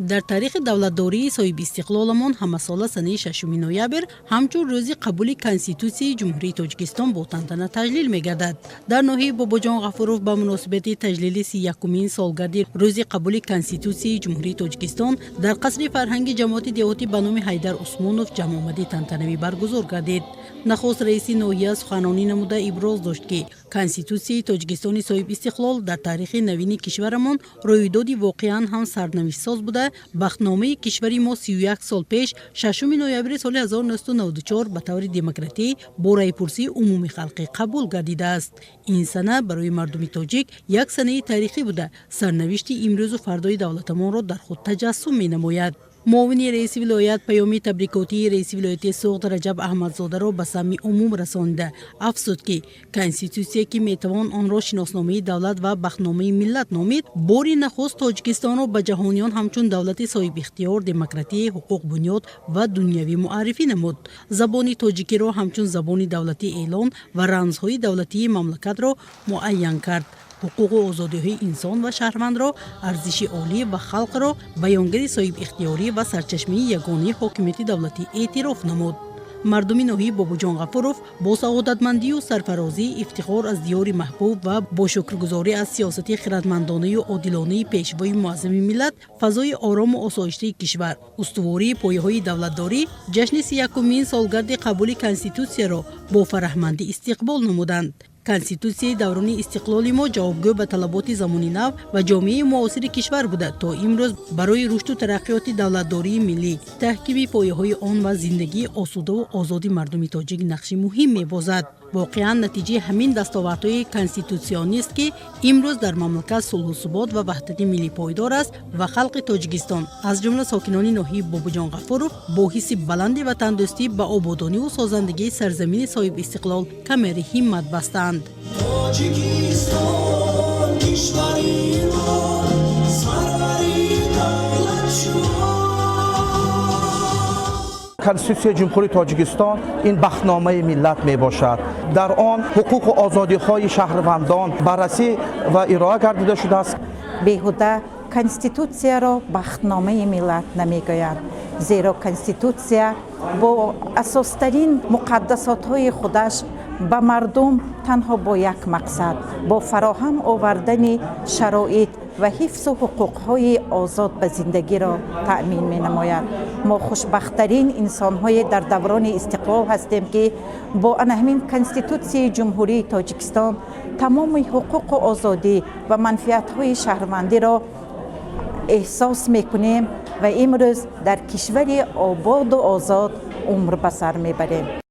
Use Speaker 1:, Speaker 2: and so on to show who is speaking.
Speaker 1: Дар таърихи давлатдории соҳибистиқлоламон ҳамасола санаи 6 ноябр ҳамчун рӯзи қабули Конститутсияи Ҷумҳурии Тоҷикистон бо тантана таҷлил мегардад. Дар ноҳияи Бобоҷон Ғафуров ба муносибати таҷлили 31-умин солгарди рӯзи қабули Конститутсияи Ҷумҳурии Тоҷикистон дар қасри фарҳанги ҷамоати деҳотӣ ба номи Ҳайдар Усмонов ҷамъомади тантанавӣ баргузор гардид. Нахуст раиси ноҳия суханронӣ намуда, иброз дошт, ки Конститутсияи Тоҷикистони соҳибистиқлол дар таърихи навини кишварамон рӯйдоди воқеан ҳам сарнавиштсоз буда, бахтномаи кишвари мо 31 сол пеш, 6 ноябри соли 1994, ба таври демократӣ бо раъйпурсии умумихалқӣ қабул гардидааст. Ин сана барои мардуми тоҷик як санаи таърихӣ буда, сарнавишти имрӯзу фардои давлатамонро дар худ таҷассум менамояд. Муовини раиси вилоят паёми табрикотии раиси вилояти Суғд Раҷаб Аҳмадзодаро ба самъи умум расонида, афзуд, ки Конститутсия, ки метавон онро шиносномаи давлат ва бахтномаи миллат номид, бори нахуст Тоҷикистонро ба ҷаҳониён ҳамчун давлати соҳибихтиёр, демократӣ, ҳуқуқбунёд ва дунявӣ муаррифӣ намуд, забони тоҷикиро ҳамчун забони давлатӣ эълон ва рамзҳои давлатии мамлакатро муайян кард, ҳуқуқу озодиҳои инсон ва шаҳрвандро арзиши олӣ ва халқро баёнгари соҳибихтиёрӣ ва сарчашмаи ягонаи ҳокимияти давлатӣ эътироф намуд. Мардуми ноҳияи Бобоҷон Ғафуров бо саодатмандию сарфарозӣ, ифтихор аз диёри маҳбуб ва бо шукргузорӣ аз сиёсати хиратмандонаю одилонаи Пешвои муаззами миллат, фазои орому осоиштаи кишвар, устувории пояҳои давлатдорӣ, ҷашни 31-умин солгарди қабули Конститутсияро бо фараҳмандӣ истиқбол намуданд. Конститутсияи даврони истиқлоли мо ҷавобгӯ ба талаботи замони нав ва ҷомеаи муосири кишвар буда, то имрӯз барои рушду тараққиёти давлатдории миллӣ, таҳкими пояҳои он ва зиндагии осудаву озоди мардуми тоҷик нақши муҳим мебозад. Воқеан, натиҷаи ҳамин дастовардҳои конститутсионист, ки имрӯз дар мамлакат сулҳу субот ва ваҳдати миллӣ пойдор аст ва халқи Тоҷикистон, аз ҷумла сокинони ноҳияи Бобоҷон Ғафуров, бо ҳисси баланди ватандӯстӣ ба ободониву созандагии сарзамини соҳибистиқлол камари ҳиммат бастаанд.
Speaker 2: Тоҷикистон, кишвари мо, сарвари давлат шумо.
Speaker 3: Конститутсияи Ҷумҳурии Тоҷикистон ин бахтномаи миллат мебошад. Дар он ҳуқуқу озодиҳои шаҳрвандон баррасӣ ва ироа гардида шудааст.
Speaker 4: Беҳуда Конститутсияро бахтномаи миллат намегӯянд, зеро Конститутсия бо асостарин муқаддасотҳои худаш ба мардум танҳо бо як мақсад, бо фароҳам овардани шароит ва ҳифзу ҳуқуқҳои озод ба зиндагиро таъмин менамояд. Мо хушбахттарин инсонҳое дар даврони истиқлол ҳастем, ки бо ана ҳамин Конститутсияи Ҷумҳурии Тоҷикистон тамоми ҳуқуқу озодӣ ва манфиатҳои шаҳрвандиро эҳсос мекунем ва имрӯз дар кишвари ободу озод умр ба сар мебарем.